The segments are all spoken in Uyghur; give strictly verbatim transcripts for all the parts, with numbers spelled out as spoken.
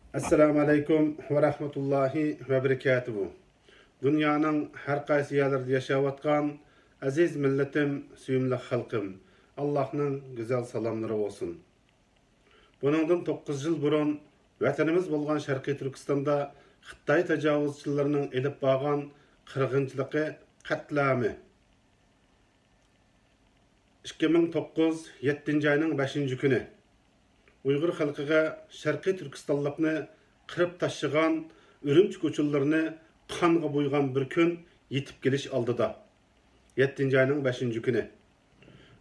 ئەسسالامۇ ئەلەيكۇم ۋە رەھمەتۇللاھى ۋە بەرىكاتۇھۇ. دۇنيانىڭ ھەر قايسى يەرلىرىدە ياشاۋاتقان ئەزىز مىللىتىم، سۆيۈملۈك خەلقىم، ئاللاھنىڭ گۈزەل سالاملىرى بولسۇن. بۇنىڭدىن توققۇز يىل بۇرۇن ۋەتىنىمىز بولغان شەرقىي تۈركىستاندا خىتاي تاجاۋۇزچىلىرىنىڭ ئېلىپ بارغان قىرغىنچىلىقى، قەتلىئامى، ئىككى مىڭ توققۇز، يەتتىنچى ئاينىڭ بەشىنچى كۈنى ئۇيغۇر خەلقىگە، شەرقىي تۈركىستانلىقنى قىرىپ تاشلىغان ئۈرۈمچى كوچىلىرىنى قانغا بويىغان بىر كۈن يېتىپ كېلىش ئالدىدا، يەتتىنچى ئاينىڭ بەشىنچى كۈنى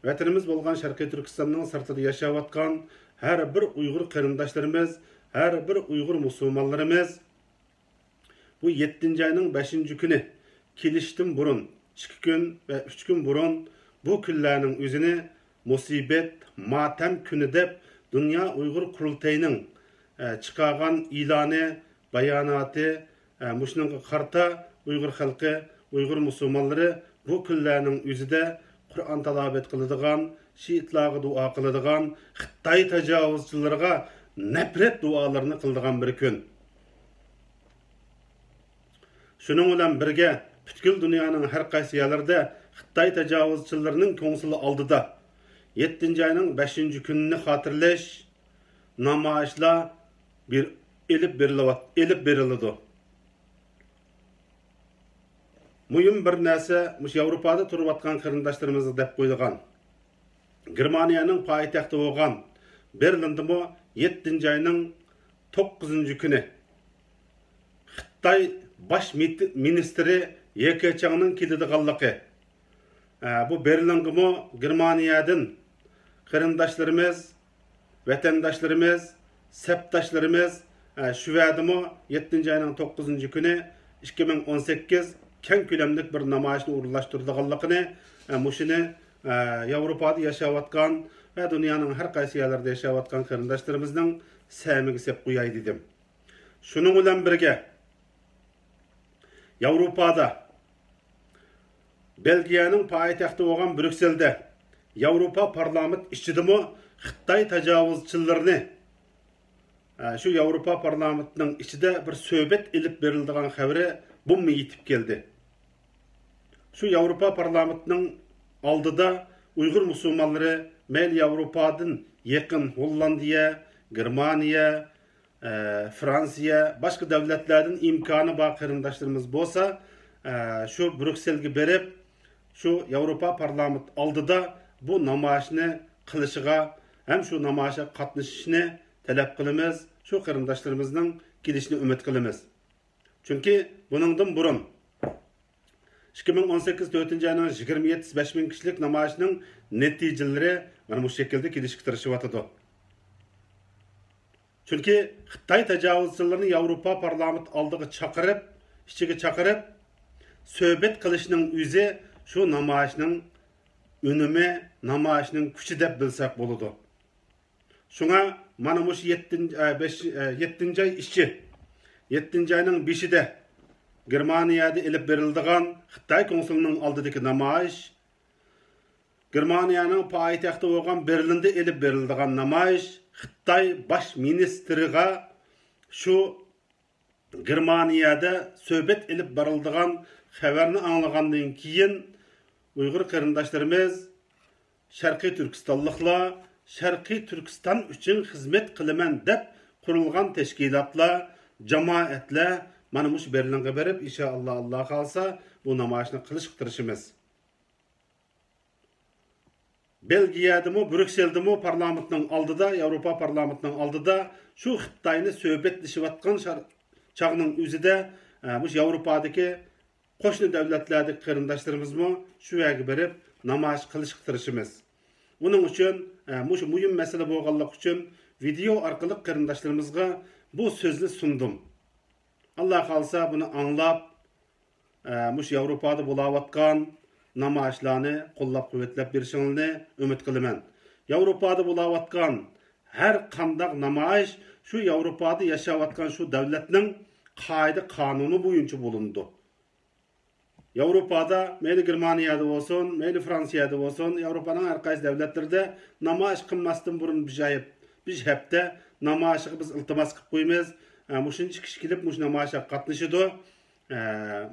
ۋەتىنىمىز بولغان شەرقىي تۈركىستاننىڭ سىرتىدا ياشاۋاتقان ھەر بىر ئۇيغۇر قېرىنداشلىرىمىز، ھەر بىر ئۇيغۇر مۇسۇلمانلىرىمىز بۇ يەتتىنچى ئاينىڭ بەشىنچى كۈنى كېلىشتىن بۇرۇن ئىككى كۈن ۋە ئۈچ كۈن بۇرۇن بۇ كۈنلەرنىڭ ئۆزىنى مۇسىبەت، ماتەم كۈنى دەپ دۇنيا ئۇيغۇر قۇرۇلتىيىنىڭ، ئە، چىقارغان ئېلانى، باياناتى، ئە، مۇشۇنىڭغا قارىتا ئۇيغۇر خەلقى، ئۇيغۇر مۇسۇلمانلىرى بۇ كۈنلەرنىڭ ئۆزىدە قۇرئان تىلاۋەت قىلىدىغان، شېھىتلارغا دۇئا قىلىدىغان، خىتاي تاجاۋۇزچىلىرىغا نەپرەت دۇئالىرىنى قىلىدىغان بىر كۈن. شۇنىڭ بىلەن بىرگە، پۈتكۈل دۇنيانىڭ ھەر قايسى يەرلىرىدە خىتاي تاجاۋۇزچىلىرىنىڭ كونسۇلى ئالدىدا يەتتىنچى ئاينىڭ بەشىنچى كۈنىنى خاتىرىلەش نامايىشلار بىر ئېلىپ بېرىلىۋات-، ئېلىپ بېرىلىدۇ. مۇھىم بىر نەرسە، مۇشۇ ياۋروپادا تۇرۇۋاتقان قېرىنداشلىرىمىزغا دەپ قويىدىغان، گېرمانىيەنىڭ پايتەختى بولغان بېرلىندىمۇ يەتتىنچى ئاينىڭ توققۇزىنچى كۈنى خىتاي باش مىت-، مىنىستىرى يې كېچياڭنىڭ كېلىدىغانلىقى، ئە، بۇ بېرلىنغىمۇ گېرمانىيەدىن قېرىنداشلىرىمىز، ۋەتەنداشلىرىمىز، سەپداشلىرىمىز، ئە، شۇ يەردىمۇ يەتتىنچى ئاينىڭ توققۇزىنچى كۈنى ئىككى مىڭ ئون سەككىز كەڭ كۆلەملىك بىر نامايىشنى ئورۇنلاشتۇرىدىغانلىقىنى، ئە، مۇشۇنى، ئە، ياۋروپادا ياشاۋاتقان ۋە دۇنيانىڭ ھەر قايسى يەرلىرىدە ياشاۋاتقان قېرىنداشلىرىمىزنىڭ سەمىگە سېلىپ قوياي دېدىم. شۇنىڭ بىلەن بىرگە، ياۋروپادا، بېلگىيەنىڭ پايتەختى بولغان بريۇكسېلدە ياۋروپا پارلامېنت ئىچىدىمۇ خىتاي تاجاۋۇزچىلىرىنى، ئە، شۇ ياۋروپا پارلامېنتىنىڭ ئىچىدە بىر سۆھبەت ئېلىپ بېرىلىدىغان خەۋىرى بۇممۇ يېتىپ كەلدى. شۇ ياۋروپا پارلامېنتىنىڭ ئالدىدا ئۇيغۇر مۇسۇلمانلىرى مەيلى ياۋروپادىن يېقىن ھوللاندىيە، گېرمانىيە، ئە، فرانسىيە، باشقا دۆلەتلەردىن ئىمكانى بار قېرىنداشلىرىمىز بولسا، ئە، شۇ بريۇكسېلگە بېرىپ، شۇ ياۋروپا پارلامېنت ئالدىدا بۇ نامايىشنى قىلىشىغا ھەم شۇ نامايىشقا قاتنىشىشىنى تەلەپ قىلىمىز. شۇ قېرىنداشلىرىمىزنىڭ كېلىشىنى ئۈمىد قىلىمىز. چۈنكى بۇنىڭدىن بۇرۇن ئىككى مىڭ ئون سەككىز تۆتىنچى ئاينىڭ يىگىرمە يەتتىسى بەش مىڭ كىشىلىك نامايىشنىڭ نەتىجىلىرى مانا مۇشۇ شەكىلدە كېلىشكە تىرىشىۋاتىدۇ. چۈنكى خىتاي تاجاۋۇزچىلىرىنى ياۋروپا پارلامېنت ئالدىغا چاقىرىپ، ئىچىگە چاقىرىپ، سۆھبەت قىلىشنىڭ ئۆزى شۇ نامايىشنىڭ ئۈنۈمى، نامايىشنىڭ كۈچى دەپ بىلسەك بولىدۇ. شۇڭا مانا مۇشۇ يەتتىنچى، ئە، بەش، ئە، يەتتىنچى ئاي ئىچى، يەتتىنچى ئاينىڭ بېشىدە گېرمانىيەدە ئېلىپ بېرىلىدىغان خىتاي كونسۇلىنىڭ ئالدىدىكى نامايىش، گېرمانىيەنىڭ پايتەختى بولغان بېرلىندا ئېلىپ بېرىلىدىغان نامايىش خىتاي باش مىنىستىرىغا شۇ گېرمانىيەدە سۆھبەت ئېلىپ بېرىلىدىغان خەۋەرنى ئاڭلىغاندىن كېيىن، ئۇيغۇر قېرىنداشلىرىمىز، شەرقىي تۈركىستانلىقلار، شەرقىي تۈركىستان ئۈچۈن خىزمەت قىلىمەن دەپ قۇرۇلغان تەشكىلاتلار، جامائەتلەر مانا مۇشۇ بېرلىنغا بېرىپ، ئىنشائاللا، ئاللا خالىسا، بۇ نامايىشنى قىلىشقا تىرىشىمىز. بېلگىيەدىمۇ، بريۇكسېلدىمۇ پارلامېنتنىڭ ئالدىدا، ياۋروپا پارلامېنتنىڭ ئالدىدا شۇ خىتاينى سۆھبەتلىشىۋاتقان شار-، چاغنىڭ ئۆزىدە، ئە، مۇشۇ ياۋروپادىكى قوشنا دۆلەتلەردىكى قېرىنداشلىرىمىزمۇ شۇ يەرگە بېرىپ نامايىش قىلىشقا تىرىشىمىز. ئۇنىڭ ئۈچۈن، ئە، مۇشۇ مۇھىم مەسىلە بولغانلىقى ئۈچۈن ۋىدېئو ئارقىلىق قېرىنداشلىرىمىزغا بۇ سۆزنى سۇندۇم. ئاللا خالىسا بۇنى ئاڭلاپ، ئە، مۇشۇ ياۋروپادا بولاۋاتقان نامايىشلارنى قوللاپ قۇۋۋەتلەپ بېرىشىڭلارنى ئۈمىد قىلىمەن. ياۋروپادا بولاۋاتقان ھەر قانداق نامايىش شۇ ياۋروپادا ياشاۋاتقان شۇ دۆلەتنىڭ قائىدە قانۇنى بويىچە بولۇنىدۇ. ياۋروپادا مەيلى گېرمانىيەدە بولسۇن، مەيلى فرانسىيەدە بولسۇن، ياۋروپانىڭ ھەر قايسى دۆلەتلىرىدە نامايىش قىلماستىن بۇرۇن بىر ھەپ-، بىر ھەپتە نامايىشىغا بىز ئىلتىماس قىلىپ قويىمىز. ئە، مۇشۇنچە كىشى كېلىپ مۇشۇ نامايىشقا قاتنىشىدۇ. ئە،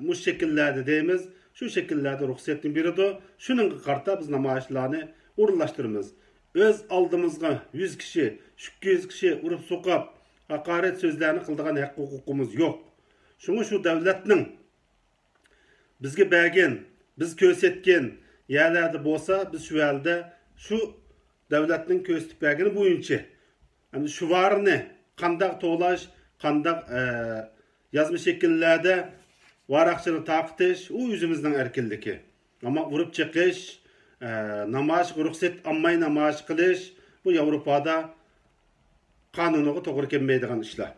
مۇشۇ شەكىللەردە دەيمىز، شۇ شەكىللەردە رۇخسەتنى بېرىدۇ. شۇنىڭغا قارىتا بىز نامايىشلارنى ئورۇنلاشتۇرىمىز. ئۆز ئالدىمىزغا يۈز كىشى، ئىككى يۈز كىشى ئۇرۇپ سوقۇپ، ھاقارەت سۆزلەرنى قىلىدىغان ھەق ھوقۇقىمىز يوق. شۇڭا شۇ دۆلەتنىڭ بىزگە بەرگەن، بىز كۆرسەتكەن يەرلەردە بولسا، بىز شۇ يەردە شۇ دۆلەتنىڭ كۆرسىتىپ بەرگىنى بويىچە، يەنى شوئارنى قانداق توۋلاش، قانداق، ئە، يازما شەكىللەردە ۋاراقچىنى تارقىتىش، ئۇ ئۆزىمىزنىڭ ئەركىنلىكى. ئەمما ئۇرۇپ چېقىش، ئە، نامايىشقا رۇخسەت ئالماي نامايىش قىلىش، بۇ ياۋروپادا قانۇنىغا توغرا كەلمەيدىغان ئىشلار.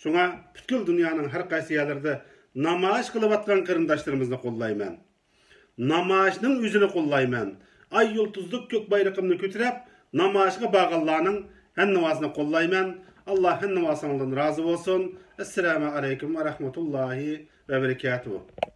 شۇڭا پۈتكۈل دۇنيانىڭ ھەر قايسى يەرلىرىدە نامايىش قىلىۋاتقان قېرىنداشلىرىمىزنى قوللايمەن. نامايىشنىڭ ئۆزىنى قوللايمەن. ئاي يۇلتۇزلۇق كۆك بايرىقىمنى كۆتۈرۈپ، نامايىشقا بارغانلارنىڭ ھەممىۋاسىنى قوللايمەن. ئاللا ھەممىۋاسىڭلاردىن رازى بولسۇن. ئەسسالامۇ ئەلەيكۇم ۋە رەھمەتۇللاھى ۋە بەرىكاتۇھۇ.